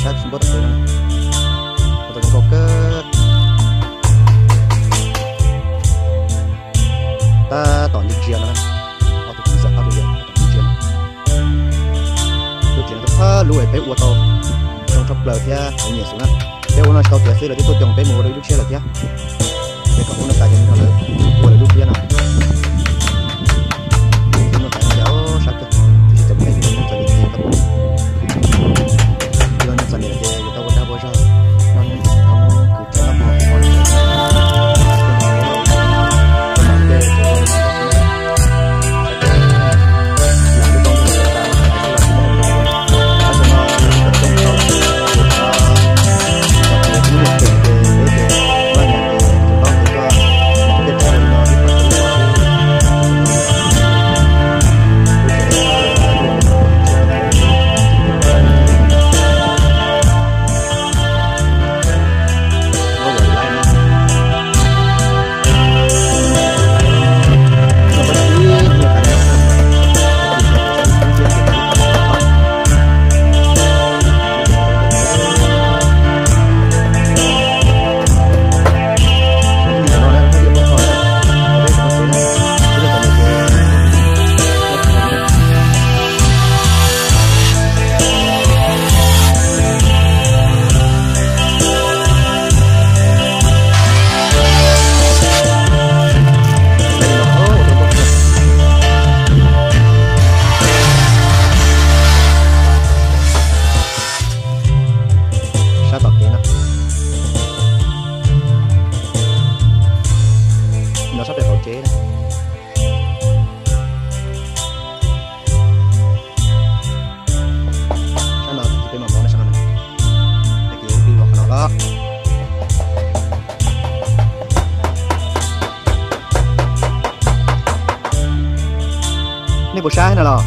Sab tsis npuab tom kev no, ua tau zoo nkauj kawg. Tab tom ntsia ntsia no, ob tug tub ntxawm ob tug yawm ntsia no. Lub tsev no tau thab lub es peb ua tau zoo tshaj plaws thiab nyiam xwb na. Peb ua no tsis tau tiav xwb lawv twb tuaj coj peb mus ua rau ib lub tsiab lawm thiab. Ces kom ua no tas ces mus nrog lawv ua lawv lub tsiab no. Ua no tas no ces sab kawg, tab sis cov peb ua no txom nyem ces tau, ua no txom nyem ces yuav tau ua dag ua zog, no mus kwv cov noj mov. Sab tom kev no, no sab pem qaum tsev na. Sab no peb mam mus sab no, tag kis peb mus qhov no los. Nej puas sab no los?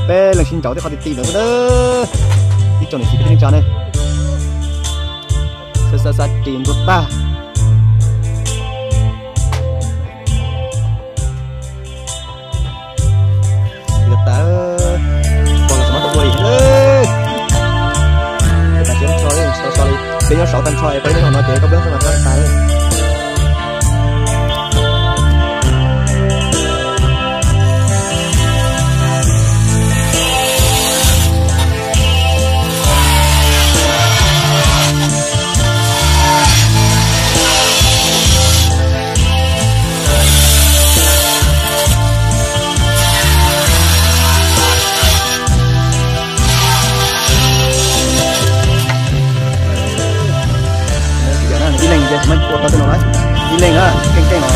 Peb leeg sib nraud tej qhov ti ti ntawd xwb na. Ib tsoom niam txiv kwv tij neej tsa ne, xav xav xav ris ntuag tag. Yuav tas, pog los tsis muab tau ua li. Yuav tas tsis muab tso li, tsis tau so li. Peb nyob saud tag nrho es peb nyob no ces koj peb xwb mas tas li. Ib leeg ces tsis muab ua tau tej no lawm. Ib leeg na, keej keej los.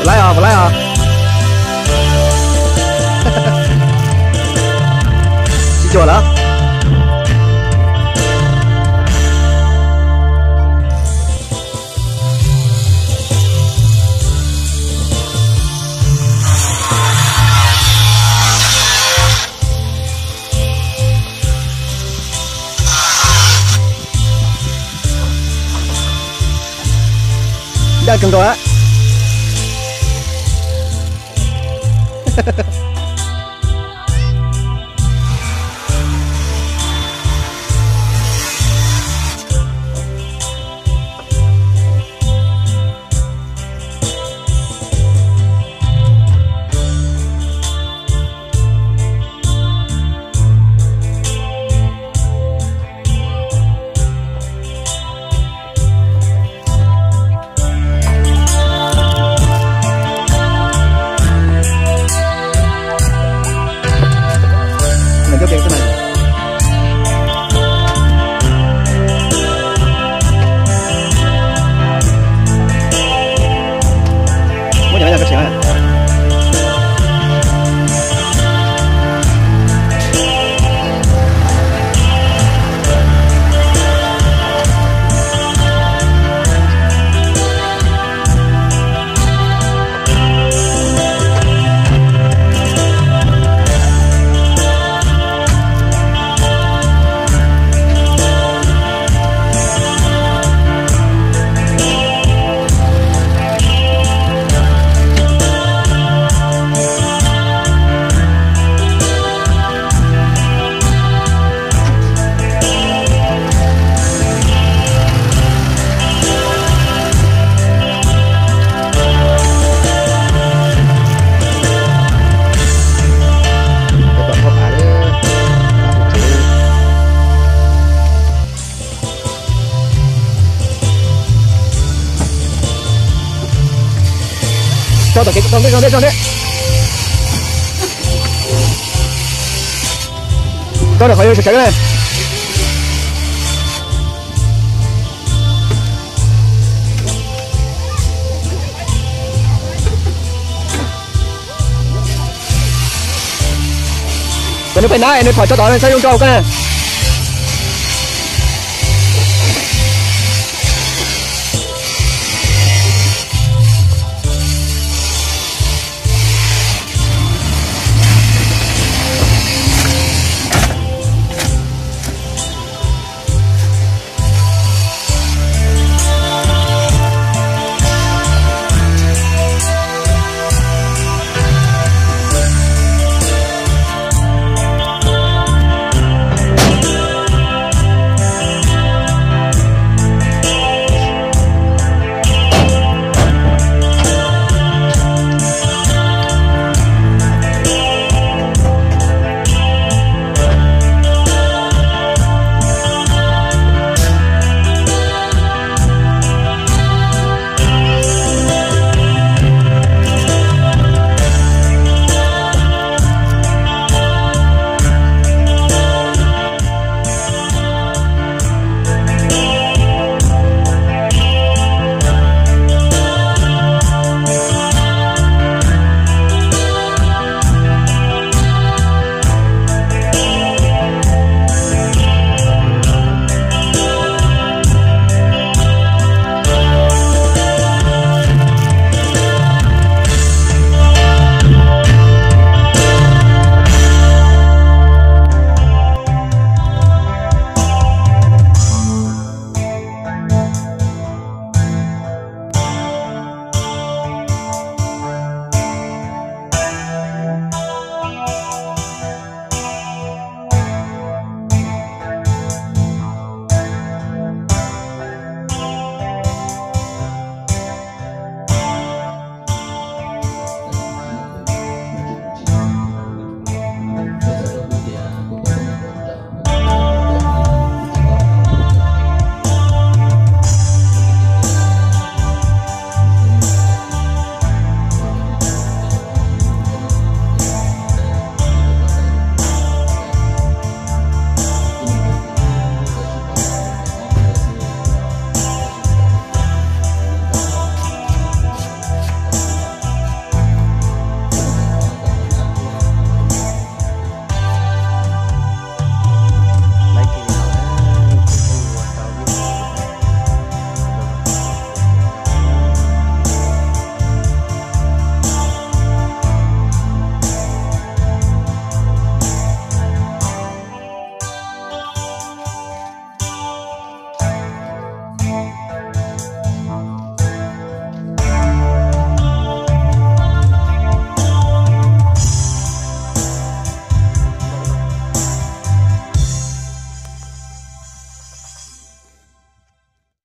Puas laib os, puas laib os? Tsis cuag lawm. Ncaj kawg nkaus lawm. Tso ntej, tso ntej, tso ntej. Tso ntawm qhov yog sawv sawv na. Kom nws pem na, nws phom tso tod nws txhob zoo rau koj na.